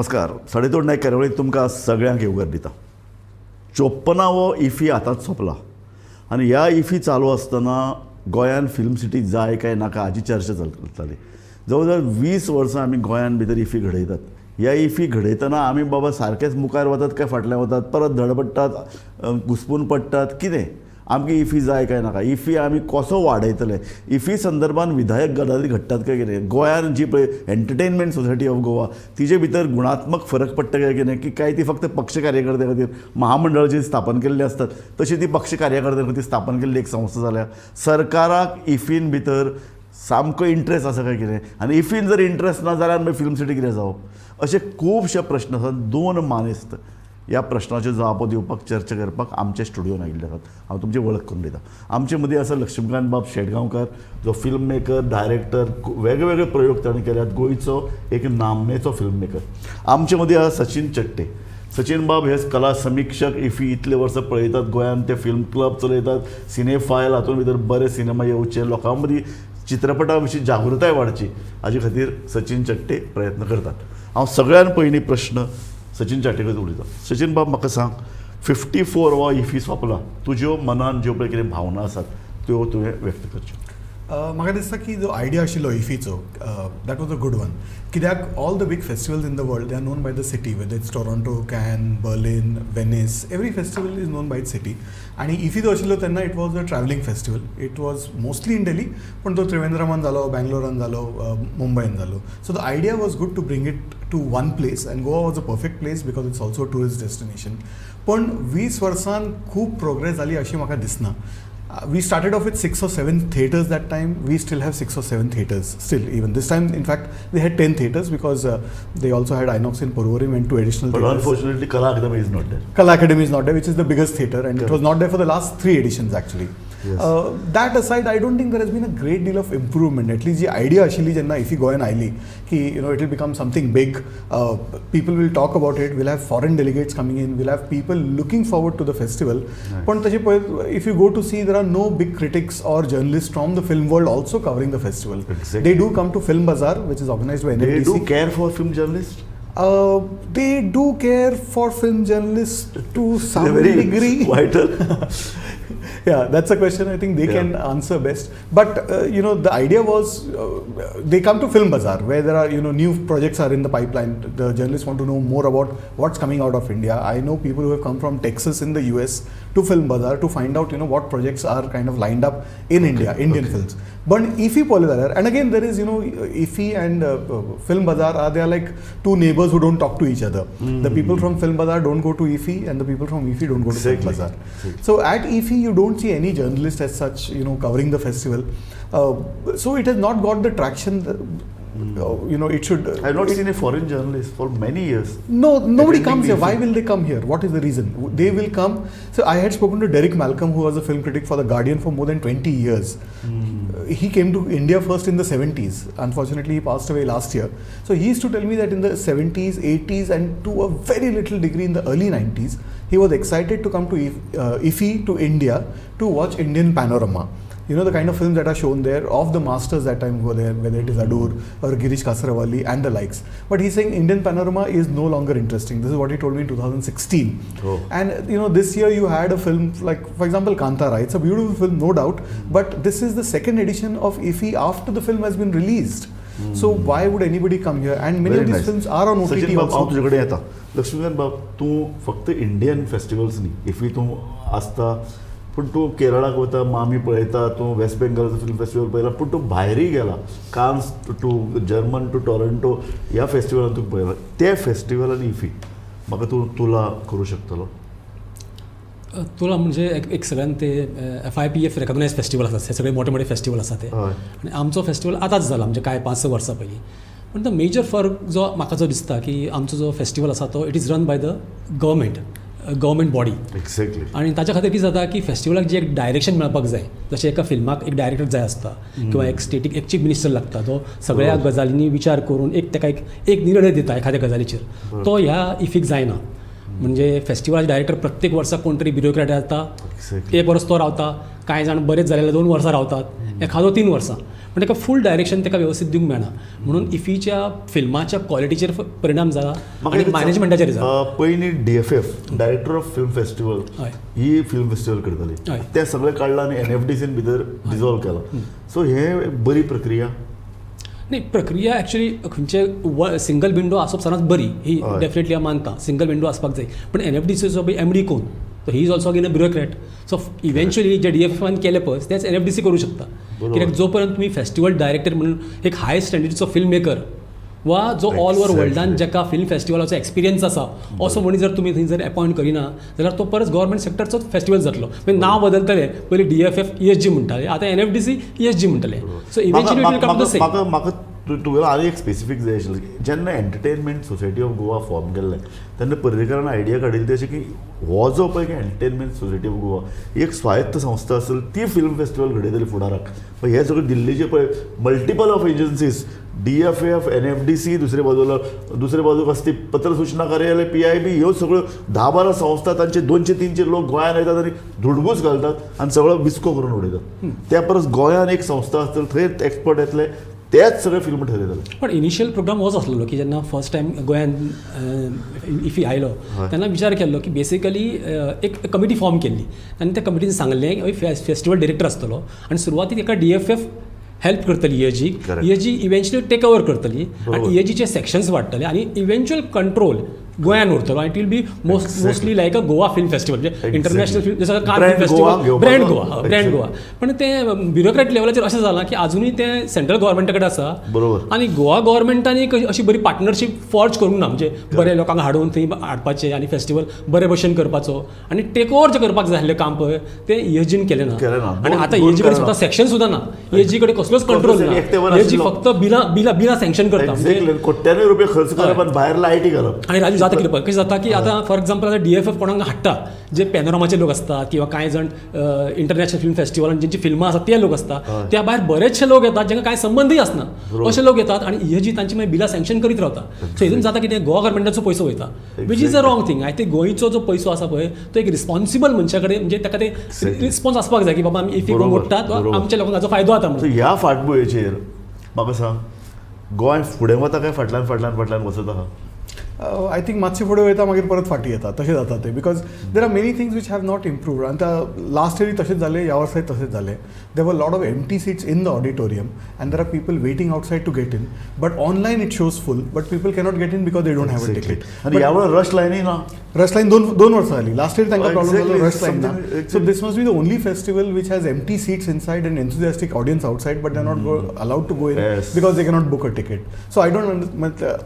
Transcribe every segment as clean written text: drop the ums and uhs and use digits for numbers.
नमस्कार. साडेदोन नायक कार्यावळीत तुमकां सगळ्यांक येवकार दिता. चोप्पनावो इफी आतांच सोंपला आनी ह्या इफी चालू आसतना गोंयान फिल्म सिटी जाय काय नाका हाची चर्चा चलताली. जवळ जवळ 20 वर्सां आमी गोंयान भितर इफी घडयतात. ह्या इफी घडयतना आमी बाबा सारकेच मुखार वतात काय फाटल्यान वतात, परत धडपडटात, घुसपून पडटात, कितें आमकां इफी जाय काय नाका, इफी आमी कसो वाडयतले, इफी संदर्भान विधायक गजाली घडटात काय कितें, गोंयान जी पळय एंटरटेनमेंट सोसायटी ऑफ गोवा तिजे भितर गुणात्मक फरक पडटा काय कितें, की काय ती फक्त पक्ष कार्यकर्त्या खातीर महामंडळाची स्थापन केल्ली आसतात तशी ती पक्ष कार्यकर्त्यां खातीर स्थापन केल्ली एक संस्था जाल्या. सरकाराक इफीन भितर सामको इंट्रस्ट आसा काय कितें आनी इफीन जर इंट्रस्ट ना जाल्यार मागीर फिल्म सिटी कितें जावप, अशे खुबशे प्रश्न आसात. दोन मानेस्त ह्या प्रश्नाच्यो जापो दिवपाक, चर्चा करपाक आमच्या स्टुडियोन आयिल्ले आसात. हांव तुमची वळख करून दिता. आमचे मदीं आसा लक्ष्मीकांत बाब शेटगांवकार, जो फिल्म मेकर, डायरेक्टर, वेगळे वेगळे प्रयोग ताणें केल्यात, गोंयचो एक नामनेचो फिल्म मेकर. आमचे मदीं आसा सचिन चट्टे. सचिन बाब हे कला समिक्षक, इफी इतले वर्सां पळयतात, गोंयांत ते फिल्म क्लब चलयतात, सिनेफायल हातूंत भितर बरे सिनेमा येवचे, लोकां मदीं चित्रपटा विशीं जागृताय वाडची हाजे खातीर सचिन चट्टे प्रयत्न करतात. हांव सगळ्यान पयलीं प्रश्न सचिन चट्टे कडेन उलयतां. सचिन बाब, म्हाका सांग, 54 हो इफी सोंपला, तुज्यो मनान ज्यो पळय कितें भावना आसात त्यो तुवें व्यक्त करच्यो. म्हाका दिसता की जो आयडिया आशिल्लो इफीचो, that was a good one, कित्याक all the big festivals in the world, they are known by the city, whether it's Toronto, Cannes, Berlin, Venice, every festival is known by its city. आनी इफी जो आशिल्लो तेन्ना it was a travelling festival. It was mostly in Delhi, पण तो त्रिवेंद्रमान जालो, बँगलोरान जालो, मुंबयन जालो. So the idea was good to bring it to one place, and Goa was a perfect place because it's also a tourist destination. पण 20 वर्सान खूब progress जाली अशी म्हाका दिसना. We started off with six or seven theaters that time. We still have six or seven theaters still. Even this time, in fact, they had 10 theaters because they also had Inox in Porvorim and two additional But theaters. Unfortunately, Kala Academy is not there. Kala Academy is not there, which is the biggest theater, and it Correct. Was not there for the last three editions, actually. That aside, I don't think there has been a great deal of improvement. At least the idea आशिल्ली जेन्ना इफी गोंयान आयली की it will become something big, people will talk about it, we'll have foreign delegates coming in, we'll have people looking forward to the festival. पण तशें पळय, if you go to see, there are no big critics or journalists from the film world also covering the festival. Exactly. They do come to Film Bazaar, which is organized by They NFDC. Do care for film journalists? They do care for film journalists to some They're very degree. Vital. Yeah, that's a question I think they can answer best. But the idea was they come to Film Bazaar, where there are new projects are in the pipeline. The journalists want to know more about what's coming out of India. I know people who have come from Texas in the US to Film Bazaar to find out what projects are kind of lined up in India, Indian films. But IFFI पळयलें जाल्यार, and again there is IFFI and Film Bazaar are they are like two neighbors who don't talk to each other. The people from Film Bazaar don't go to IFFI, and the people from IFFI don't go to Film Bazaar. So at IFFI, you don't see any journalist as such covering the festival. So it has not got the traction it should. I have not seen a foreign journalist for many years No, nobody attending comes the here. Why IFFI. Will they come here? What is the reason? They will come. So I had spoken to Derek Malcolm, who was a film critic for The Guardian for more than 20 years. He came to India first in the 70s. Unfortunately, he passed away last year. So he used to tell me that in the 70s, 80s, and to a very little degree in the early 90s, he was excited to come to IFFI, to India, to watch Indian Panorama. The kind of films that are shown there of the masters that time who were there, whether it is Adoor or Girish Kasaravalli and the likes. But he's saying Indian Panorama is no longer interesting. This is what he told me in 2016. Oh. And this year you had a film like, for example, Kantara. It's a beautiful film, no doubt. But this is the second edition of IFFI after the film has been released. So why would anybody come here? And many Very of these nice. Films are on OTT Sachin बाब, हांव also. तुजे कडेन येता. लक्ष्मीकांत बाब, तूं फक्त Indian festivals न्ही, इफी तूं आसता, पूण तूं केरळाक वता, मामी पळयता, तूं वेस्ट बेंगॉलाचो फिल्म फेस्टिवल पळयला, पूण तूं भायरूय गेला, Cannes to German to Toronto, ह्या फेस्टिवलान तूं पळयला. ते फेस्टिवल आनी इफी म्हाका तूं तुला करूं शकतलो? तुला म्हणजे एक सगळ्यान ते एफआयपीएफ रेकग्नायज फेस्टिवल आसात, हे सगळे मोठे मोठे फेस्टिवल आसा ते. आनी आमचो फेस्टिवल आतांच जाला, म्हणजे कांय 5-6 वर्सां पयलीं. पूण the major फरक जो म्हाका जो दिसता की आमचो जो फेस्टिवल आसा तो it is run by the government body. आनी ताच्या खातीर कितें जाता की फेस्टिवलाक जी एक डायरेक्शन मेळपाक जाय, जशें एका फिल्माक एक डायरेक्टर जाय आसता किंवा एक स्टेटीक एक चीफ मिनिस्टर लागता, तो सगळ्या गजालींनी विचार करून एक ताका एक निर्णय दिता एखाद्या गजालीचेर, तो ह्या इफीक जायना. म्हणजे फेस्टिवलाचे डायरेक्टर प्रत्येक वर्सा कोण तरी ब्युरोक्रेट येता. एक वर्स तो रावता, कांय जाण बरेच जालेले 2 वर्सां रावतात. एखादो 3 वर्सां, पण ताका फूल डायरेक्शन ताका व्यवस्थीत दिवंक मेळना, म्हणून इफीच्या फिल्माच्या क्वॉलिटीचेर परिणाम जाला आनी मॅनेजमेंटाचेर जाला. पयलीं DFF, director of film festival, he film festival करताली, तें सगळें काडलां आनी एनएफडीसीन भितर डिजॉल्व केलां. सो हे बरी प्रक्रिया नाही. प्रक्रिया एक्चुअली खंयचे सिंगल विंडो आसप सदांच बरी, ही डेफिनेटली हांव मानता, सिंगल विंडो आसपाक जाय. पण एनएफडीसीचो बी एमडी कोण, तो he is also again a bureaucrat. So eventually J D F एफान केलें पळय तेंच एनएफडीसी करूं शकता, कित्याक जो पर्यंत तुमी फेस्टिवल डायरेक्टर म्हणून एक हाय स्टँडर्डचो फिल्म मेकर वा जो ऑल ओवर वर्ल्डान जाका फिल्म फेस्टिवलाचो एक्सपिरियन्स आसा असो मनीस जर तुमी थंय जर अपॉयंट करिना जाल्यार तो परत गव्हर्मेंट सेक्टरचोच फेस्टिवल जातलो. मागीर नांव बदलतलें, पयलीं DFF ESG म्हणटाले, आतां एनएफडीसी ईएसजी म्हणटले. So eventually it will come to same. म्हाका म्हाका तुगेलो आनी एक स्पेसिफीक जाय आशिल्लें, जेन्ना entertainment society of Goa form केल्लें तेन्ना पर्रीकरान आयडिया काडिल्ली ती अशी की हो जो पळय की एंटरटेनमेंट सोसायटी ऑफ गोवा ही एक स्वायत्त संस्था आसल, ती फिल्म फेस्टिवल घडयतली फुडाराक. पण हे सगळें दिल्लीचे पळय multiple of agencies, DFF, NFDC, दुसरे बाजूला दुसरे बाजूक आसा ती पत्र सूचना कार्यालय, PIB, ह्यो सगळ्यो 10-12 संस्था, तांचे 200-300 लोक गोंयांत येतात आनी धुडगूस घालतात आनी सगळो विस्को करून उडयतात. त्या परस गोंयांत एक संस्था आसतली, थंय एक्सपर्ट येतले, तेच सगळे फिल्म ठरयतले. पण इनिशियल प्रोग्राम होच आसलेलो की जेन्ना फर्स्ट टायम गोंयान इफी आयलो तेन्ना विचार केल्लो की बेसिकली एक कमिटी फॉर्म केल्ली आनी त्या कमिटीन सांगलें फेस्टिवल डिरेक्टर आसतलो आनी सुरवातीक एका DFF help करतली ईएसजीक, ईएसजी इव्हेंच्युअली टेक ओवर करतली आनी ईएसजीचे सेक्शन्स वाडटले आनी इव्हेंच्युअल कंट्रोल गोंयान उरतलो आनी it will be mostly like a Goa film festival, म्हणजे इंटरनॅशनल फिल्म जसं Cannes film festival, brand Goa, brand Goa. पण तें ब्युरोक्रेट लेवलाचेर अशें जालां की आजुनूय तें सेंट्रल गव्हर्मेंटा कडेन आसा आनी गोवा गव्हर्मेंटान अशी बरी पार्टनरशीप फॉर्ज करूंक ना, म्हणजे बरे लोकांक हाडून थंय हाडपाचें आनी फेस्टिवल बरे भशेन करपाचो आनी टेक ओवर जें करपाक जाय आसलें काम पळय तें ईएसजीन केलें ना. आनी आतां ईएसजी कडेन स्वता सेक्शन सुद्दां ना, ईएसजी कडेन कसलोच कंट्रोल ना, ईएसजी फक्त बिलां बिलां बिलां सँक्शन करता, म्हणजे कोट्यांनी रुपये खर्च करप आनी भायर लायटी घालप. आनी राजू जाता कितें पळय कशें जाता की आतां फॉर एक्झाम्पल आतां DFF कोणाक हाडटा, जे पॅनोरमाचे लोक आसतात किंवा कांय जाण इंटरनॅशनल फिल्म फेस्टिवलान जेंची फिल्मां आसात ते लोक आसता, त्या भायर बरेचशे लोक येतात जांकां कांय संबंदूय आसना अशे लोक येतात आनी ईएसजी तांची मागीर बिलां सँक्शन करीत रावता. सो हितून जाता कितें, गोवा गव्हर्मेंटाचो पयसो वयता, which is a wrong thing. I think गोंयचो जो पयसो आसा पळय तो एक रिस्पॉन्सिबल मनशा कडेन, म्हणजे ताका ते रिस्पॉन्स आसपाक जाय की बाबा आमी इफी मोडटात आमच्या लोकांक हाचो फायदो जाता म्हणून. ह्या फाटभुंयेचेर म्हाका सांग, गोंय फुडें वता काय फाटल्यान फाटल्यान फाटल्यान वचत आहा? I think मातशें फुडें वयता मागीर परत फाटीं येता तशें जाता तें, because there are many things which have not improved. आनी आतां लास्ट इयरूय तशेंच जालें, ह्या वर्साय तशेंच जालें. There were lot of empty seats in the auditorium and there are people waiting outside to get in, but online it shows full, but people cannot get in because they don't have a ticket. आनी ह्या वेळार rush लायनूय ना, rush line 2 वर्सां जाली, last year तांकां problem जालो rush line ना. So this must be the only festival which has empty seats inside and enthusiastic audience outside, but they are not allowed to go in because they cannot book a ticket. So I don't,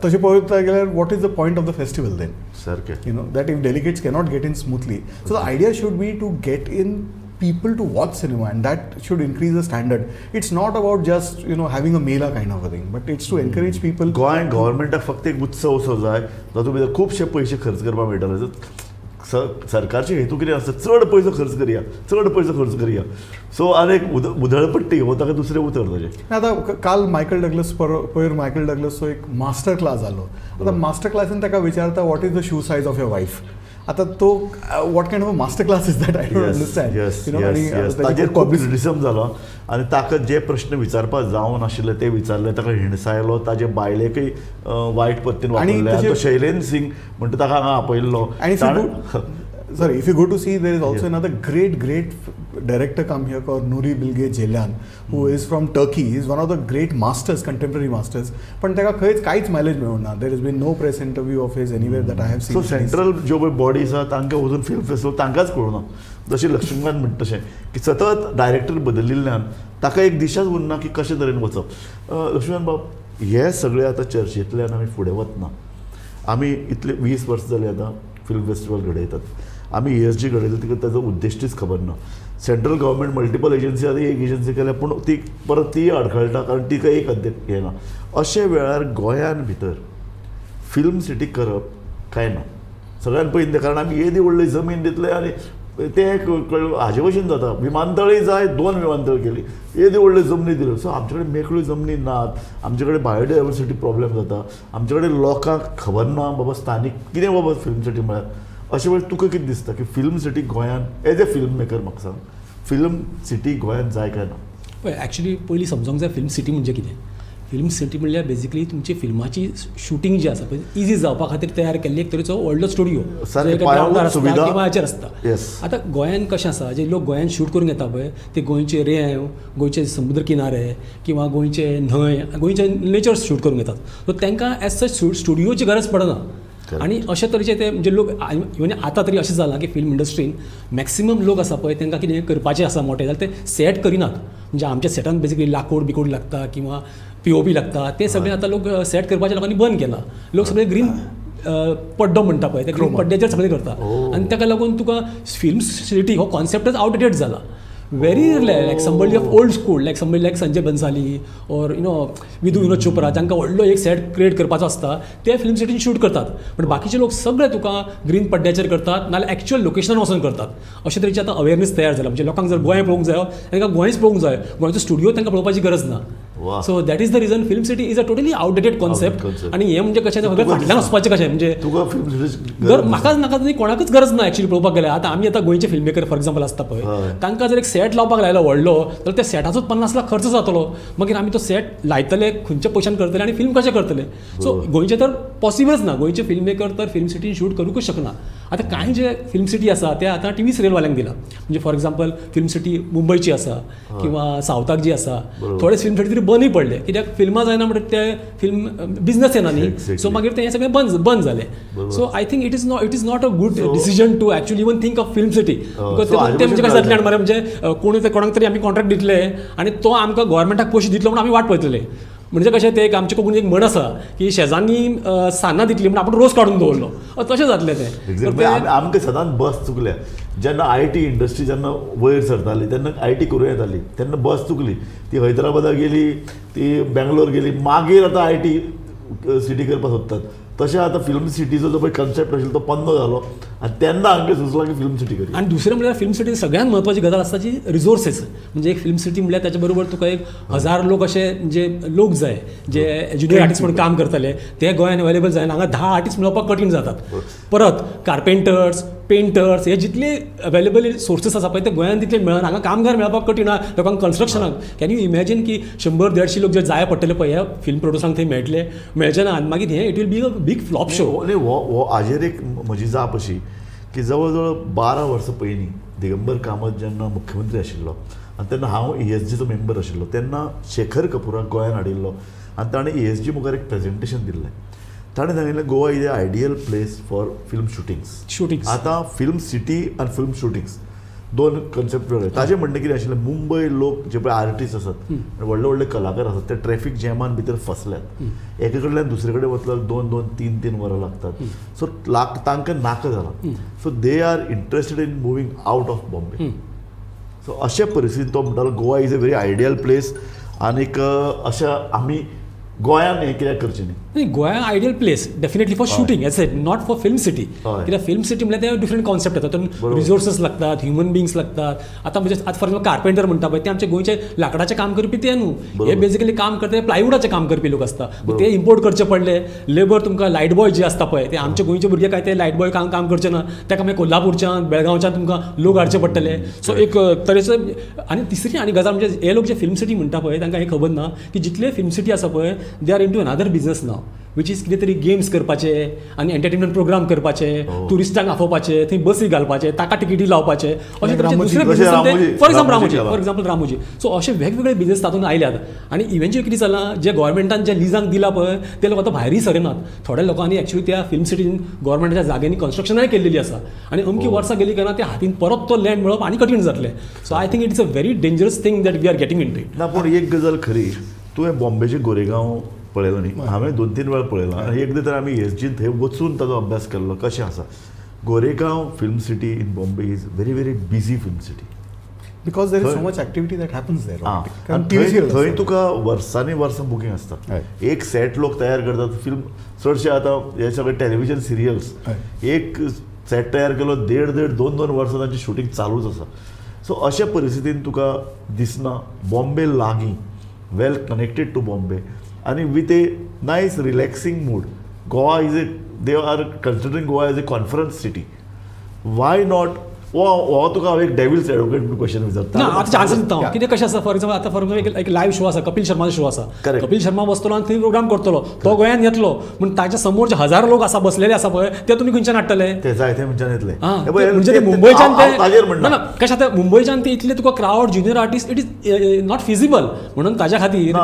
तशें पळोवपाक गेल्यार what is the point of the festival then? सारकें. You know that if delegates cannot get in smoothly, so the idea should be to get in people to watch cinema, and that should increase the standard. It's not about just, you know, having a mela kind of a thing, but it's to encourage people. Goa गव्हर्मेंटाक फक्त एक उत्सव असो जाय तातूंत भितर खुबशे पयशे खर्च करपाक मेळटले. सरकारचे हेतू कितें आसता, चड पयसो खर्च करया, चड पयसो खर्च करया. सो आनी एक उधळपट्टी हो ताका दुसरें उतर ताजें. आतां काल मायकल डग्लस पयर मायकल डग्लसचो एक मास्टर क्लास जालो. आतां मास्टर क्लासीन ताका विचारता what is the shoe size of your wife. आतां तो what kind of a master class is that, I don't understand. ताजेर खूब क्रिटिसिजम जालो आनी ताका जे प्रश्न विचारपाक जावं नाशिल्ले ते विचारले, ताका हिणसायलो, ताजे बायलेकय वायट पद्दतीन वापरले. तो शैलेन सिंग म्हणटा ताका हांगा आपयल्लो. आनी sorry, if you go to see, there is also another great director come here called Nuri Bilge Ceylan, who is from Turkey. He is one of the great masters, contemporary masters. पण ताका खंयच कांयच mileage मेळूंक ना. There has been no press interview of his anywhere that I have seen. So central ज्यो पळय body आसा तांकां वचून फिल्म फेस्टिवल तांकांच कळूना. जशें लक्ष्मीकांत म्हणटा तशें की सतत डायरेक्टर बदलिल्ल्यान ताका एक दिशाच उरना की कशे तरेन वचप. लक्ष्मीकांत बाब, हे सगळे आतां चर्चेंतल्यान आमी फुडें वतना, आमी इतले 20 वर्सां जालीं आतां फिल्म फेस्टिवल घडयतात, आमी ESG घडयले तिका ताजो उद्देश्टूच खबर ना. सेंट्रल गव्हर्मेंट मल्टिपल एजन्सी आतां एक एजन्सी केल्या पूण ती परत ती अडखळटा कारण तिका एक अध्यक्ष येना. अशे वेळार गोंयान भितर फिल्म सिटी करप काय ना सगळ्यान पयलीं, कारण आमी येदी व्हडली जमीन दितले आनी तें हाजे भशेन जाता. विमानतळय जाय, 2 विमानतळ केली, येदी व्हडली जमनी दिल्यो. सो आमचे कडेन मेकळ्यो जमनी नात, आमचे कडेन बायोडायवर्सिटी प्रॉब्लेम जाता, आमचे कडेन लोकांक खबर ना बाबा स्थानीक कितें बाबा फिल्म सिटी म्हळ्यार. अशें वेळ तुका कितें दिसता की फिल्म सिटी गोंयान एज ए फिल्म मेकर म्हाका सांग, फिल्म सिटी गोंयान जाय काय ना? पळय, एक्चुली पयलीं समजोंक जाय फिल्म सिटी म्हणजे कितें. फिल्म सिटी म्हणल्यार बेजिकली तुमची फिल्माची शुटींग जी आसा पळय इजी जावपा खातीर तयार केल्ली एक तरेचो व्हडलो स्टुडियो किंवा हाचेर आसता. आतां गोंयांत कशें आसा, जे लोक गोंयांत शूट करूंक येता पळय ते गोंयचे रेंव, गोंयचे समुद्र किनारे किंवा गोंयचे न्हंय, गोंयचे नेचर शूट करूंक येतात. सो तांकां एज सच स्टुडियोची गरज पडना. आनी अशे तरेचे ते म्हणजे लोक इवन आतां तरी अशें जालां की फिल्म इंडस्ट्रीन मॅक्सिमम लोक आसा पळय तांकां कितें करपाचें आसा मोटें जाल्यार ते सेट करिनात. म्हणजे आमच्या सेटान बेजिकली लाकूड बिकूड लागता किंवा पी ओ पी लागता, ते सगळे आतां लोक सेट करपाचे लोकांनी बंद केला. लोक सगळे ग्रीन पड्डो म्हणटा पळय, ते ग्रीन पड्ड्याचेर सगळे करता आनी ताका लागून तुका फिल्म सिटी हो कॉन्सेप्टच आवटडेटेड जाला. Very like somebody of old school, like somebody like Sanjay Bhansali or you know Vidhu Vinod Chopra, जांकां व्हडलो एक सेट क्रिएट करपाचो आसता ते फिल्म सिटीन शूट करतात. पण बाकीचे लोक सगळे तुका ग्रीन पड्ड्याचेर करतात नाल्यार एक्चुअल लोकेशनान वचून करतात. अशे तरेची आतां अवेरनेस तयार जाला. म्हणजे लोकांक जर गोंय पळोवंक जाय तांकां गोंयच पळोवंक जाय, गोंयचो स्टुडियो तांकां पळोवपाची गरज ना. So that is the reason film city is a totally outdated concept. आनी हें म्हणजे कशें सगळें फाटल्यान वचपाचें कशें म्हणजे म्हाकाच नाका न्ही, कोणाकच गरज ना एक्चुअली पळोवपाक गेल्यार. आतां आमी आतां गोंयचे फिल्म मेकर फॉर एग्जाम्पल आसता पळय, तांकां जर एक सेट लावपाक लायलो व्हडलो जाल्यार त्या सेटाचोच 50 लाख खर्च जातलो. मागीर आमी तो सेट लायतले खंयच्या पयशान करतले आनी फिल्म कशें करतले. सो गोंयचें तर पॉसिबलच ना, गोंयचे फिल्म मेकर तर फिल्म सिटीन शूट करूंकच शकना. आतां कांय जे फिल्म सिटी आसा ते आतां टी व्ही सिरियलवाल्यांक दिला. म्हणजे फॉर एग्जाम्पल फिल्म सिटी मुंबयची आसा किंवा सावथाक जी आसा, थोडे फिल्म सिटी तरी बंदूय पडले कित्याक फिल्मां जायना म्हणटकीर ते फिल्म बिजनस येना न्ही. सो मागीर तें सगळें बंद जालें. So I think it is not a good decision to actually even think of film city. Because ते म्हणजे कशें जातलें मरे, म्हणजे कोण कोणाक तरी आमी कॉन्ट्रॅक्ट दितले आनी तो आमकां गोवोरमेंटाक पयशे दितलो म्हणून आमी वाट पळयतले. म्हणजे कशें तें एक आमचे कोंकणीन एक म्हण आसा की शेजान्नी सान्नां दितली म्हण आपूण रोस काडून दवरलो, तशें जातलें तें. आमकां सदांच बस चुकल्या. जेन्ना I T industry जेन्ना वयर सरताली तेन्ना I T करूं येताली, तेन्ना बस चुकली, ती हैदराबादाक गेली, ती बेंगलोर गेली, मागीर आतां I T city करपाक सोदतात. तशें आतां फिल्म सिटीचो जो पळय कन्सेप्ट आशिल्लो तो पन्नो जालो आनी तेन्ना हांकां सुचलां की फिल्म सिटी करी. आनी दुसरें म्हणल्यार फिल्म सिटी सगळ्यांत म्हत्वाची गजाल आसता जी रिसोर्सीस. म्हणजे एक फिल्म सिटी म्हणल्यार ताच्या बरोबर तुका 1000 लोक अशे म्हणजे लोक जाय जे ज्युनियर आर्टिस्ट म्हणून काम करतले, ते गोंयान अवेलेबल जायना. हांगा 10 आर्टिस्ट मेळोवपाक कठीण जातात. परत कार्पेंटर्स, पेंटर्स हे जितले अवेलेबल सोर्सीस आसा पळय ते गोंयांत तितले मेळना. हांगा कामगार मेळपाक कठीण आहा लोकांक कन्स्ट्रक्शनाक. Can you imagine की 100-150 लोक जे जाय पडटले पळय ह्या फिल्म प्रोड्युसरांक थंय मेळटले, मेळचे ना. आनी मागीर हें it will be a big flop show. न्ही, हो हाजेर एक म्हजी जाप अशी की जवळ जवळ 12 वर्सां पयलीं दिगंबर कामत जेन्ना मुख्यमंत्री आशिल्लो आनी तेन्ना हांव ई एस जीचो मेंबर आशिल्लो, तेन्ना शेखर कपुराक गोंयांत हाडिल्लो आनी ताणें ई एस जी मुखार एक प्रेजेंटेशन दिल्लें. ताणें सांगिल्लें Goa is a ideal place for film shootings. Shootings. आतां फिल्म सिटी आनी फिल्म शुटिंग्स दोन कन्सेप्ट वेगळे. ताजें म्हणणें कितें आशिल्लें, मुंबय लोक जे पळय आर्टिस्ट आसात, व्हडले व्हडले कलाकार आसात, ते ट्रॅफीक जॅमान भितर फसल्यात. एके कडल्यान दुसरे कडेन वतलो 2-2, 3-3 वरां लागतात. सो तांकां नाका जालां. So they are interested in moving out of Bombay. So अशे परिस्थितीन तो म्हणटालो Goa is a very ideal place आनीक अशें आमी गोंयान हें कित्याक करचें न्ही. न्ही, Goa ideal place definitely for shooting as it, not for film city. कित्याक फिल्म सिटी म्हणल्यार ते डिफरंट कॉन्सेप्ट येता, तातूंत रिसोर्सीस लागतात, ह्युमन बिंग्स लागतात. आतां म्हणजे आतां फॉर एग्जाम्पल कार्पेंटर म्हणटा पळय ते आमचे गोंयचे लांकडाचें काम करपी ते न्हू, हे बेजिकली काम करता प्लायवुडाचें काम करपी लोक आसता, ते इम्पोर्ट करचे पडले. लेबर तुमकां लायट बॉय जे आसता पळय ते आमचे गोंयचे भुरगे काय ते लायट बॉय काम करचे ना, ताका मागीर कोल्हापूरच्यान बेळगांवच्यान तुमकां लोक हाडचे पडटले. सो एक तरेचो. आनी तिसरी आनी गजाल म्हणजे हे लोक जे फिल्म सिटी म्हणटा पळय तांकां हें खबर ना की जितले फिल्म सिटी आसा पळय they are into another business now, which is कितें तरी गेम्स करपाचे आनी एंटरटेनमेंट प्रोग्राम करपाचे, ट्युरिस्टांक आफोवपाचे, थंय बसी घालपाचे, ताका तिकेटी लावपाचे, अशे तरेचे दुसरे business. For example Ramoji, for example Ramoji. So अशे वेगवेगळे बिजनेस तातूंत आयल्यात. आनी इव्हेंच्युअली कितें जालां, जे गोवोरमेंटान जे लिजांक दिला पळय ते लोक आतां भायरूय सरनात. थोड्या लोकांनी एक्चुअली त्या फिल्म सिटीन गोवोरमेंटाच्या जाग्यांनी कन्स्ट्रक्शनाय केल्लेली आसा आनी अमकी वर्सां गेली काय ना त्या हातीन परत तो लँड मेळप आनी कठीण जातलें. So I think it is a very dangerous thing that we are getting into it. ना, पूण एक गजाल खरी, तुवें बॉम्बेचे गोरेगांव पळयलां न्ही, हांवें 2-3 वेळा पळयलां आनी एकदां तर आमी एस जीन थंय वचून ताजो अभ्यास केल्लो कशें आसा. Goregaon film city in Bombay is very very busy film city because there is so much activity that happens there. थंय तुका वर्सांनी वर्सां बुकींग आसता. एक सेट लोक तयार करतात फिल्म, चडशे आतां हे सगळे टेलिविजन सिरियल्स, एक सेट तयार केलो 1.5-1.5, 2-2 वर्सां तांची शुटींग चालूच आसा. सो अशा परिस्थितीन तुका दिसना बॉम्बे लागीं, वेल कनेक्टेड टू बॉम्बे आनी with a nice relaxing mood. Goa is a, they are considering Goa as a conference city. Why not हो तुका हांव एक डेविल्स एडवोकेट म्हणून क्वेश्चन विचारता. ना, आतां आन्सर दिता हांव. कितें कशें आसा, फॉर एग्जाम्पल आतां फॉर एग्जाम्पल एक लायव्ह शो आसा, कपिल शर्माचो शो आसा. कपिल शर्मा बसतलो आनी थंय प्रोग्राम करतलो, तो गोंयांत येतलो, पूण ताच्या समोर जे हजार लोक आसा बसलेले आसा पळय, ते तुमी खंयच्यान हाडटले? ते जायते मनशान येतले. म्हणजे मुंबयच्यान ते ना कशें आतां मुंबयच्यान ते इतले तुका crowd junior artist it is not feasible. म्हणून ताज्या खातीर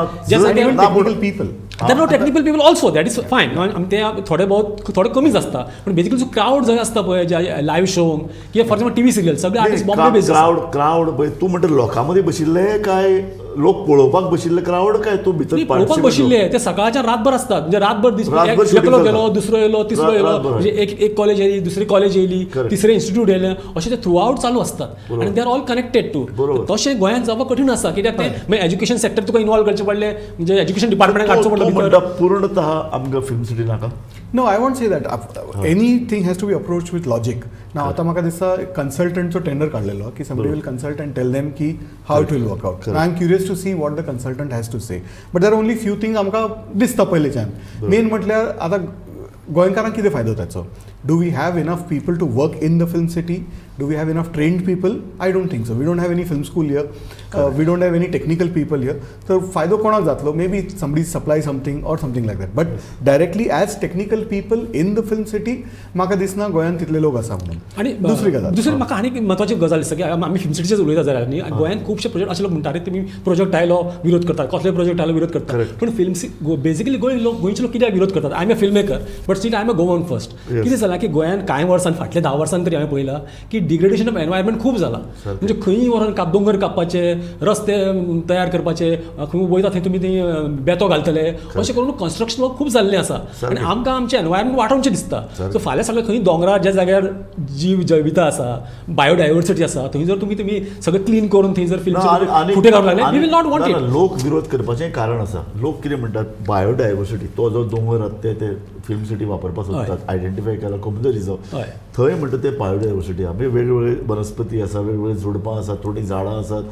people there no technical people also, that is fine. ते थोडे बहुत थोडे कमीच आसता, पूण बेसिकली जो क्रावड जंय आसता पळय लायव्ह शोंक किंवा फॉर एक्झाम्पल टीव्ही सिरियल सगळे आर्टिस्ट बॉम्बे बेस्ड. क्रावड पळय तूं म्हणटा लोकां मदीं बशिल्ले काय लोक पळोवपाक बशिल्ले क्रावड काय तूं भितर पळोवपाक बशिल्ले? ते सकाळच्यान रातभर आसतात, म्हणजे रातभर दीस एकलो गेलो, दुसरो येयलो, तिसरो येयलो, म्हणजे एक कॉलेज येयली, दुसरी कॉलेज येयली, तिसरे इन्स्टिट्यूट येयलें, अशें ते थ्रू आवट चालू आसतात आनी they are all connected to. तशें गोंयांत जावपाक कठीण आसा, कित्याक ते मागीर एज्युकेशन सेक्टर तुका इनवॉल्व करचें पडलें, म्हणजे एज्युकेशन डिपार्टमेंटाक काडचो पडलो. म्हणटा पूर्णतः आमकां फिल्म सिटी नाका? No, I won't say that. Anything has to be approached with logic. Now, आतां म्हाका दिसता कन्सल्टंटचो टेंडर काडलेलो की somebody will consult and tell them की how it will work out. I am curious to see what the consultant has to say. But there are only few things आमकां दिसता पयलींच्यान. Main म्हटल्यार आतां गोंयकारांक कितें फायदो ताचो? Do we have enough people to work in the film city? Do we have enough trained people? I don't think so. We don't have any film school here. We don't have any technical people here. So फायदो कोणाक जातलो? Maybe somebody supply something or something like that. But directly as technical people in the film city, म्हाका दिसना गोंयांत तितले लोक आसा म्हणून. आनी दुसरी गजाल, दुसरी म्हाका आनी म्हत्वाची गजाल दिसता की आमी फिल्म सिटीचेच उलयता जाल्यार न्ही, गोंयांत खुबशे प्रोजेक्ट अशे लोक म्हणटा रे तुमी प्रोजेक्ट आयलो विरोध करतात, कसले प्रोजेक्ट आयलो विरोध करतात. पूण फिल्म बेसिकली गोंयचे लोक कित्याक विरोध करतात? I am a film maker but still I am a Goan first. कितें जालां की गोंयांत कांय वर्सां, फाटल्या 10 वर्सां तरी हांवें पळयलां की डिग्रेडेशन ऑफ एनवायरमेंट खूब जालां. म्हणजे खंयी व्हरोन दोंगर कापपाचे, रस्ते तयार करपाचे, खंय वयता थंय तुमी ती बेतो घालतले, अशें करून कन्स्ट्रक्शन वर्क खूब जाल्लें आसा आनी आमकां आमचें एनवायरमेंट वाटोवचें दिसता. सो फाल्यां सगळें खंय दोंगरार ज्या जाग्यार जीव जैविता आसा, बायोडायवर्सिटी आसा, थंय जर तुमी तुमी सगळें क्लीन करून थंय जर फिल्म फुटे घालूंक लागले, we will not want it. लोक विरोध करपाचें कारण आसा, लोक कितें म्हणटात बायोडायवर्सिटी, तो जो दोंगर आसा ते फिल्म सिटी वापरपाक सोदतात, आयडेंटिफाय केला कोमदो रिजर्व, थंय म्हणटा ते बायोडायवर्सिटी आहा, वेगवेगळे वनस्पती आसा, वेगवेगळी झुडपां आसात, थोडीं झाडां आसात,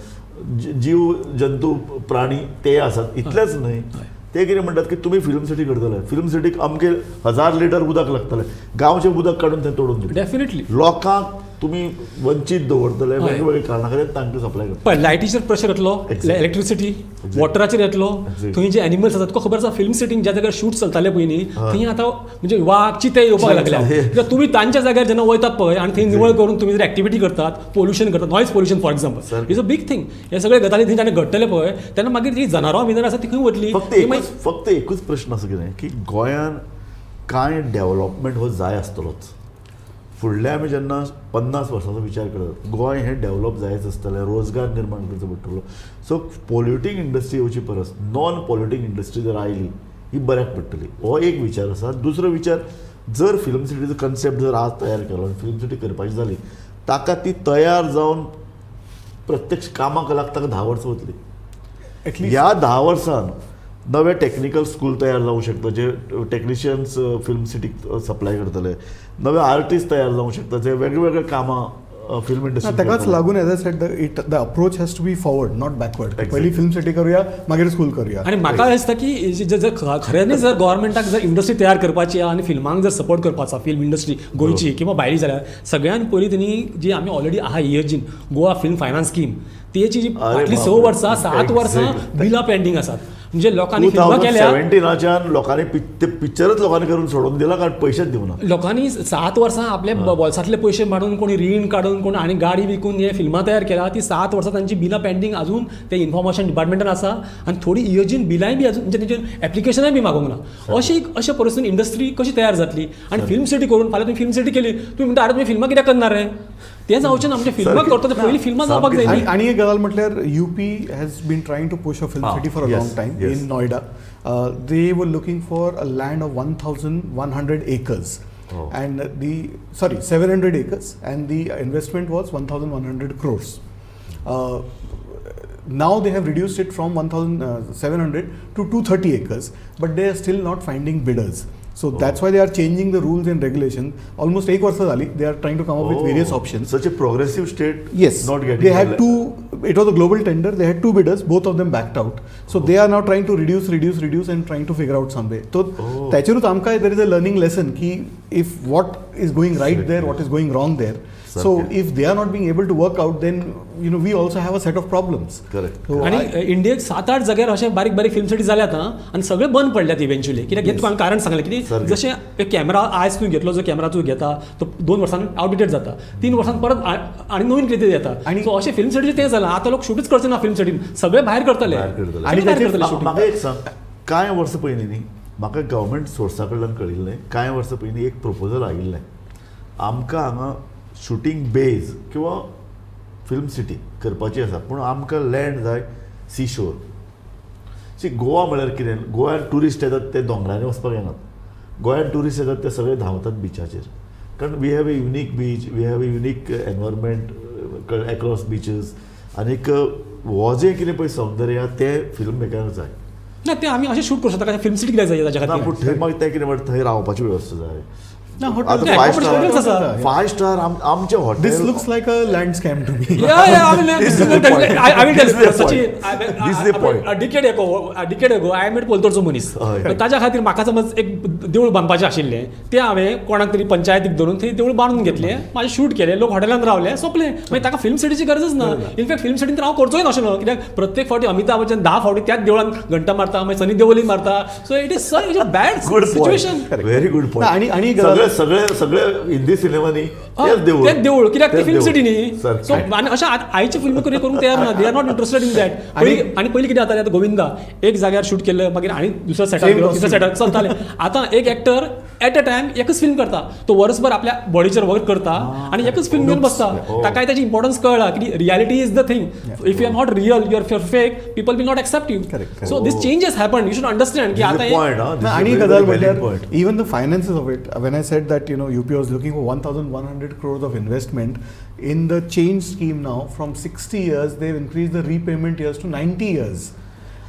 जीव जंतू प्राणी ते आसात. इतलेंच न्हय, ते कितें म्हणटात की तुमी फिल्म सिटी करतले, फिल्म सिटीक अमके 1000 लिटर उदक लागतलें, गांवचें उदक काडून थंय तोडून दितले. डेफिनेटली लोकांक तुमी वंचीत दवरतले वेगवेगळे कारणां खातीर तांकां सप्लाय करता. पळय लायटीचेर प्रेशर येतलो, इलेक्ट्रिसिटी वॉटराचेर येतलो, थंय जे एनिमल्स आसात तुका खबर आसा फिल्म सिटीन ज्या जाग्यार शूट चलताले पळय न्ही, थंय आतां म्हणजे वाग चिते येवपाक लागल्या. कित्याक तुमी तांच्या जाग्यार जेन्ना वयतात पळय आनी थंय निवळ करून तुमी जर एक्टिविटी करतात, पोल्युशन करतात, noise pollution for example is a big thing. हे सगळे गजाली थंय जेन्ना घडटले पळय तेन्ना मागीर जी जनावरां बिनावरां आसा ती खंय वतली? फक्त एकूच प्रश्न आसा कितें की गोंयान कांय डेव्हलपमेंट हो जाय आसतलोच. फुडल्या आमी जेन्ना 50 वर्सांचो विचार करतात, गोंय हें डेव्हलप जायच आसतलें, रोजगार निर्माण करचो पडटलो. सो पोल्युटींग इंडस्ट्री येवची परस नॉन पोल्युटींग इंडस्ट्री जर आयली ही बऱ्याक पडटली, हो एक विचार आसा. दुसरो विचार, जर फिल्म सिटीचो कन्सेप्ट जर आज तयार केलो आनी फिल्म सिटी करपाची जाली, ताका ती तयार जावन प्रत्यक्ष कामाक लागता 10 वर्सां वतली. ह्या 10 वर्सान नवे टॅक्निकल स्कूल तयार जावंक शकता, जे टॅक्निशियन्स फिल्म सिटीक सप्लाय करतले, नवे आर्टिस्ट तयार जावंक शकता, जे वेगवेगळे कामां फिल्म इंडस्ट्री. ताकाच लागून as I said the approach has to be forward not backward. पयलीं फिल्म सिटी करूया, मागीर स्कूल करूया. आनी म्हाका दिसता की जर खऱ्यांनी जर गव्हर्मेंटाक जर इंडस्ट्री तयार करपाची आनी फिल्मांक जर सपोर्ट करपाचो, फिल्म इंडस्ट्री गोंयची किंवा भायली, जाल्यार सगळ्यान पयलीं तेणी जी आमी ऑलरेडी आहा इयर्जीन गोवा फिल्म फायनान्स स्कीम, तेची जी फाटलीं 6 वर्सां 7 वर्सां बिलां पेंडींग आसात. म्हणजे लोकांनी फिल्मां केल्या 2017च्यान लोकांनी ते पिक्चरच लोकांनी करून सोडून दिला, कारण पयशेच दिवना. लोकांनी 7 वर्सां आपले बोल्सांतले पयशे मारून, कोणी रीण काडून, कोण आनी गाडी विकून हे फिल्मां तयार केल्या. ती 7 वर्सां तांची बिलां पेंडींग अजून ते इन्फॉर्मेशन डिपार्टमेंटान आसा आनी थोडी इयोजीन बिलांय बी अजून म्हणजे तेंचे एप्लिकेशनाय बी मागूंक ना. अशी अशा परिस्थितीन इंडस्ट्री कशी तयार जातली? आनी फिल्म सिटी करून फाल्यां तुमी फिल्म सिटी केली, तुमी म्हणटा आरे तुमी फिल्मां कित्याक करणार रे? तें जावचें ना. म्हणजे फिल्मां करता ते पयलीं फिल्मां जावपाक जाय. आनी एक गजाल म्हटल्यार UP has been trying to push a film city for a long time. In Noida, they were looking for a land of 1,100 acres. And 700 acres, and the investment was 1,100 crores. Now they have reduced it from 1,700 to 230 acres, but they are still not finding bidders. So that's why they are changing the rules and regulation. Almost 1 वर्ष झाली, they are trying to come up with various options. Such a progressive state. Yes. Not getting. They had two. It was a global tender. They had 2 bidders. Both of them backed out. So they are now trying to reduce, and trying to figure out some way. So त्याचेरूच आमकां there is a learning lesson की if what is going right there, what is going wrong there. So if they are not being able to work out, then you know we also have a set of problems. Correct. आनी इंडियेक 7-8 जाग्यार अशे बारीक बारीक film city जाल्यात आनी सगळे बंद पडल्यात इव्हेंच्युअली. कित्याक हें तुका कारण सांगलें की जशें कॅमेरा आयज तूं घेतलो, जो कॅमेरा तूं घेता तो 2 वर्सांनी आवटडेटेड जाता, 3 वर्सांनी परत आनी नवीन कितें येता. आनी सो अशें फिल्म सिटीचें तें जालां. आतां लोक शूटच करचे ना फिल्म सिटीन, सगळे भायर करतले. आनी म्हाका एक सांग, कांय वर्सां पयलीं न्ही म्हाका गव्हर्मेंट सोर्सा कडल्यान कळिल्लें, कांय वर्सां पयलीं एक प्रपोजल आयिल्लें आमकां हांगा शुटींग बेज किंवा फिल्म सिटी करपाची आसा, पूण आमकां लँड जाय सी शोर. सी गोवा म्हळ्यार कितें, गोव्यान ट्युरिस्ट येतात ते दोंगरांनी वचपाक येनात, गोव्यान ट्युरिस्ट येतात ते सगळे धांवतात बिचाचेर, कारण we have a unique beach, we have a unique environment across beaches. आनीक हो जें कितें पळय सौंदर्य आहा तें फिल्म मेकरांक जाय ना, तें आमी अशें शूट करूं शकता. फिल्म सिटी कित्याक जाय ताच्या खातीर? पूण थंय मागीर तें कितें म्हणटा, थंय रावपाची वेवस्था जाय. आतां 5 स्टार आमचे hotel. This looks like a land scam to me. I will tell you, Sachin, a decade ago I met पोलतोडचो मनीस. ताच्या खातीर म्हाका समज एक देवूळ बांदपाचें आशिल्लें, तें हांवें कोणाक तरी पंचायतीक धरून थंय देवूळ बांदून घेतलें, म्हाजें शूट केलें, लोक हॉटेलान रावले, सोंपलें. मागीर ताका फिल्म सिटीची गरजच ना. इनफॅक्ट फिल्म सिटीन तर हांव करचोय नाशिल्लो, कित्याक प्रत्येक फावटी अमिताभ बच्चन 10 फावटी त्याच देवळान घंटा मारता, मागीर सनी देओली मारता. So it is such a bad situation. Very good point. आणि सगळे सगळे हिंदी सिनेमांनी तेच देवूळ, कित्याक ती फिल्म सिटी न्ही. सो आनी अशें आयचे फिल्म करूंक तयार ना, they are not interested in that. आनी पयलीं कितें जातालें, आतां गोविंदा एक जाग्यार शूट केल्लें, मागीर आनी दुसऱ्या सेटार तिसऱ्या सेटार चलतालें. आतां एक एक्टर एट अ टायम एकच फिल्म करता, तो वर्सभर आपल्या बॉडीचेर वर्क करता आनी एकच फिल्म घेवन बसता. ताकाय ताची इम्पॉर्टन्स कळ्ळा की reality is the thing. If you are not real, you are fake, people will not accept you. So this changes happen, you should understand की आतां. आनी गजाल म्हणल्यार even the finances of it, when I said that you know UP was looking for 1,100 crores of investment in the change scheme now, from 60 years they've increased the repayment years to 90 years.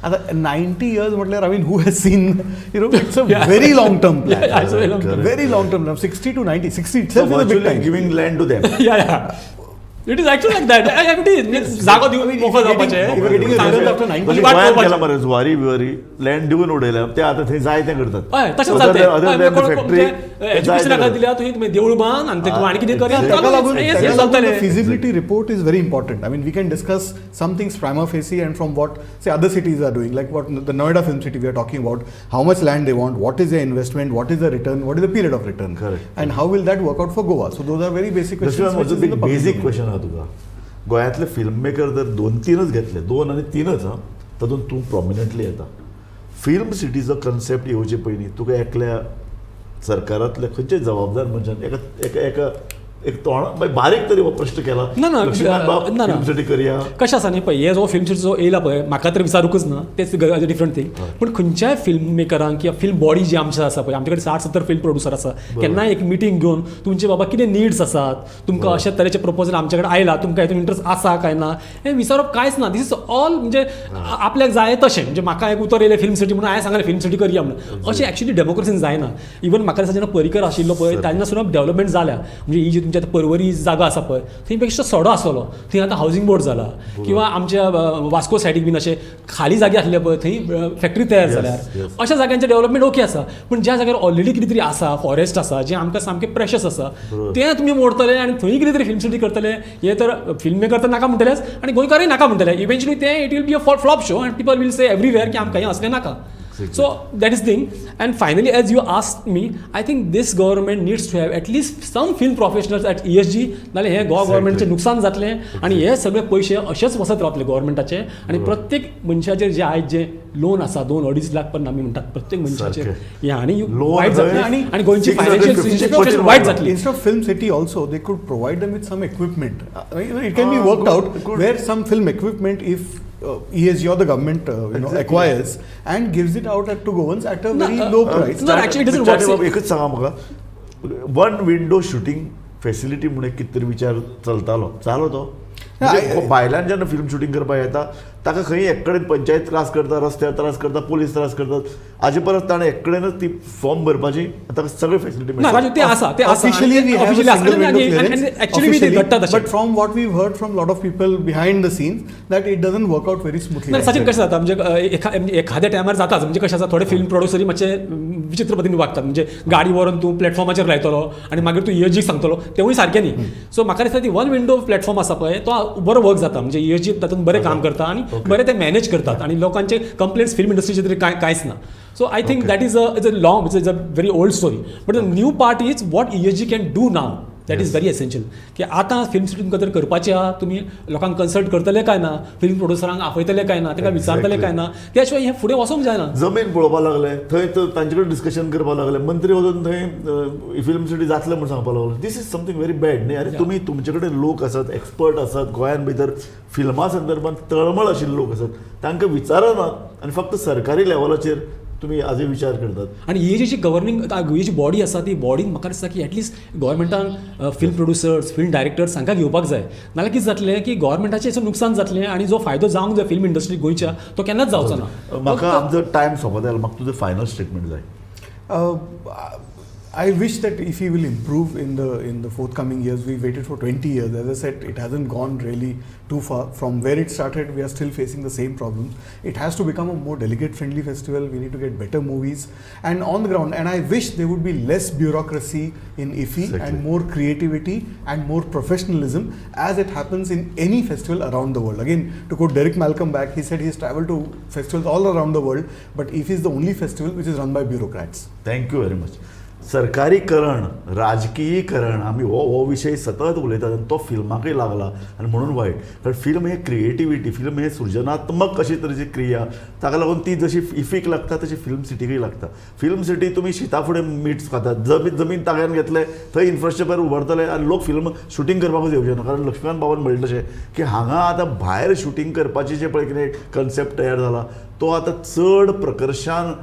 90 years म्हटल्यार, I mean, who has seen, you know, it's a very long term plan. Yeah, it's a very long term. Very long term plan. 60 to 90, 60 itself so is a big time. Giving land to them. Yeah. It is actually like that. It is. जागो दिवन मोकळो जावपाचें. गोंयांत गेला मरे Zuari बिवारी land दिवन उडयल्या, ते आतां थंय जाय तें करतात. हय, तशें चलता. एज्युकेशना खातीर दिल्या तुवें देवूळ बांद आनी तूं आनी कितें कर. ताका लागून feasibility report is very important. I mean, we can discuss some things prima facie and from what say other cities are doing, like what the Noida film city we are talking about, how much land they want, what is the investment, what is the return, what is the period of return, and how will that work out for Goa. So those are very basic questions. Basic question आहा तुका. गोंयांतले film maker जर 2-3 घेतले, 2 आनी 3 हां, तातूंत तूं प्रोमिनंटली येता. फिल्म सिटीचो कन्सेप्ट येवचे पयलीं तुका एकल्या सरकारांतल्या खंयच्याय जबाबदार मनशान एका एका एका एक तोंड बारीक तरी हो प्रश्न केला ना ना ना फिल्म सिटी करया कशें आसा न्ही पळय, हे जो फिल्म सिटी जो येयला पळय, म्हाका तर विचारूंकच ना, तेच डिफरंट थींग. पूण खंयच्याय फिल्म मेकरांक किंवा फिल्म बॉडी जी आमची आसा पळय, आमचे कडेन 60-70 फिल्म प्रोड्युसर आसा, केन्नाय एक मिटींग घेवन तुमचे बाबा कितें निड्स आसात, तुमकां अशा तरेचे प्रपोजल आमचे कडेन आयला, तुमकां हितून इंट्रस्ट आसा काय ना, हें विचारप कांयच ना. This is all म्हणजे आपल्याक जाय तशें. म्हणजे म्हाका एक उतर येयलें फिल्म सिटी म्हणून हांवें सांगलें फिल्म सिटी करया म्हणून, अशें एक्चुअली डेमोक्रेसीन जायना. इवन म्हाका दिसता जेन्ना पर्रीकर आशिल्लो पळय तेन्ना सुद्दां डेवलपमेंट जाल्या. म्हणजे ही जी तुमच्या परवरी जागा आसा पळय थंय बेश्टो सडो आसलो, थंय आतां हावजींग बोर्ड जाला, किंवा आमच्या वास्को सायडीक बीन अशे खाली जागे आसले पळय थंय फॅक्टरी तयार जाल्यार, अशा जाग्यांचें डेवलपमेंट ओके आसा. पूण ज्या जाग्यार ऑलरेडी कितें तरी आसा, फॉरेस्ट आसा, जें आमकां सामकें प्रेशस आसा, तें तुमी मोडतले आनी थंय कितें तरी फिल्म सिटी करतले, हें तर फिल्म मेकर तर नाका म्हणटलेच आनी गोंयकारय नाका म्हणटले. इवेंच्युअली तें it will be a flop show and people will say everywhere की आमकां हें असलें नाका. So that is thing. And finally, as you asked me, I think this government needs to have at least some film professionals at ESG. नाल्यार हें गोवा गव्हर्मेंटचें नुकसान जातलें आनी हे सगळे पयशे अशेच वचत रावतले गव्हर्मेंटाचे. आनी प्रत्येक मनशाचेर जे आयज जे लोन आसा 2-2.5 लाख पर्यंत आमी म्हणटात प्रत्येक मनशाचेर, हें आनी वायट जातलें आनी गोंयची फायनान्शियल सिच्युएशन वायट जातली. Instead of film city also they could provide them with some equipment. It can be worked out where some film equipment if ESG or the government you know acquires and gives it out to Goans at a very low price. No, actually it doesn't work. एकच सांगा म्हाका, one window shooting facility म्हणून कितें तरी विचार चलतालो, चालो तो. बायलांनी जेन्ना फिल्म शूटिंग करपाक येता ताका खंय एक कडेन पंचायत त्रास करता, रस्त्यार त्रास करता, पोलीस त्रास करतात. हाजे परस ताणें एक कडेनच ती फॉर्म भरपाची, ताका सगळे फेसिलिटी. ना राजू, ते आसा, ते आसा. Officially we have a single window clearance. Actually ते घडटा तशें. But from what we've heard from lot of people behind the scenes, that it doesn't work out very smoothly. ना सचिन, कशें जाता म्हणजे एखाद्या टायमार जाताच. म्हणजे कशें आसा, थोडे फिल्म प्रोड्युसरी मातशे विचित्र पद्दतीन वागतात. म्हणजे गाडी व्हरून तूं प्लॅटफॉर्माचेर लायतलो आनी मागीर तूं इएसजीक सांगतलो, तेवूय सारकें न्ही. सो म्हाका दिसता ती वन विंडो प्लॅटफॉर्म आसा पळय, तो बरो वर्क जाता. म्हणजे इएसजी तातूंत बरें काम करता आनी बरें ते मॅनेज करतात आनी लोकांचे कंप्लेंट्स फिल्म इंडस्ट्रीचे तरी कांय कांयच ना. So I think that is a long, is a very old story, but the new part is what ESG can do now, that is very essential. की आतां फिल्म सिटी तुमकां जर करपाची आहा, तुमी लोकांक कन्सल्ट करतले काय ना, फिल्म प्रोड्युसरांक आपयतले काय ना, तांकां विचारतले काय ना, त्या शिवाय हें फुडें वचोंक जायना. जमीन पळोवपाक लागले, थंय तांचे कडेन डिस्कशन करपाक लागले, मंत्री वचून थंय फिल्म सिटी जातले म्हूण सांगपाक लागलो. This is something very bad न्ही. अरे तुमी, तुमचे कडेन लोक आसात, एक्सपर्ट आसात, गोंयान भितर फिल्मा संदर्भात तळमळ आशिल्ले लोक आसात, तांकां विचारनात आनी फक्त सरकारी लेवलाचेर तुमी आजूय विचार करतात. आनी ही जी गव्हर्निंग ही जी बॉडी आसा, ती बॉडीन म्हाका दिसता की एटलिस्ट गव्हर्मेंटान फिल्म प्रोड्युसर्स, फिल्म डायरेक्टर्स हांकां घेवपाक जाय. नाल्यार कितें जातलें की गव्हर्मेंटाचें हेचो नुकसान जातलें आनी जो फायदो जावंक जाय फिल्म इंडस्ट्री गोंयच्या, तो केन्नाच जावचो ना. म्हाका आमचो टायम सोंपत आयलो, म्हाका तुजें फायनल स्टेटमेंट जाय. I wish that IFFI will improve in the forthcoming years. We waited for 20 years. As I said, it hasn't gone really too far. From where it started, we are still facing the same problems. It has to become a more delegate-friendly festival. We need to get better movies and on the ground. And I wish there would be less bureaucracy in IFFI and more creativity and more professionalism, as it happens in any festival around the world. Again, to quote Derek Malcolm back, he said he's traveled to festivals all around the world, but IFFI is the only festival which is run by bureaucrats. Thank you very much. सरकारीकरण, राजकीयीकरण, आमी हो हो विशय सतत उलयतात आनी तो फिल्माकय लागला आनी म्हणून वायट. कारण फिल्म हे क्रिएटिविटी, फिल्म हे सृजनात्मक अशी तरेची क्रिया, ताका लागून ती जशी इफीक लागता तशी फिल्म सिटीकय लागता. फिल्म सिटी तुमी शिता फुडें मीठ खातात, जमीन जमीन ताब्यान घेतले, थंय इन्फ्रास्ट्रक्चर उबारतले आनी लोक फिल्म शुटींग करपाकूच येवचे ना. कारण लक्ष्मीकांत बाबान म्हणलें तशें की हांगा आतां भायर शुटींग करपाची जें पळय कितें कन्सेप्ट तयार जाला, तो आतां चड प्रकर्शान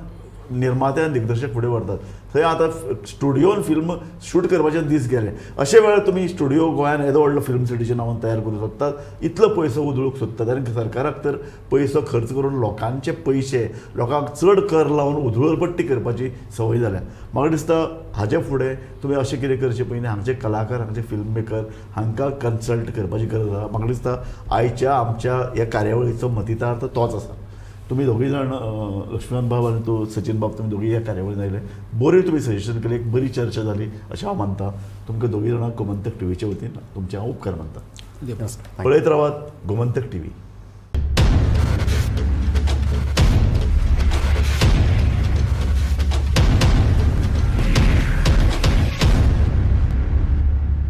निर्माते आनी दिग्दर्शक फुडें व्हरतात. थंय आतां स्टुडियोन फिल्म शूट करपाचे दीस गेले. अशे वेळार तुमी स्टुडियो गोंयान येदो व्हडलो फिल्म सिटीच्या नांवान तयार करूंक शकतात, इतलो पयसो उधळूंक सोदतात आनी सरकाराक तर पयसो खर्च करून लोकांचे पयशे, लोकांक चड कर लावन उधळपट्टी करपाची संवय जाल्या. म्हाका दिसता हाजे फुडें तुमी अशें कितें करचें पयलीं हांगचे कलाकार, हांगचे फिल्म मेकर हांकां कन्सल्ट करपाची गरज आसा. म्हाका दिसता आयच्या आमच्या ह्या कार्यावळीचो मतितार्थ तोच आसा. तुमी दोगूय जाण, लक्ष्मीकांत बाब आनी तूं सचिन बाब, तुमी दोगूय ह्या कार्यावळीन आयले, बरी तुमी सजेशन केलें, एक बरी चर्चा जाली अशें हांव मानता. तुमकां दोगूय जाणांक गोमंतक टिवीचे वतीन तुमचे हांव उपकार मानता. पळयत रावात गोमंतक टिवी.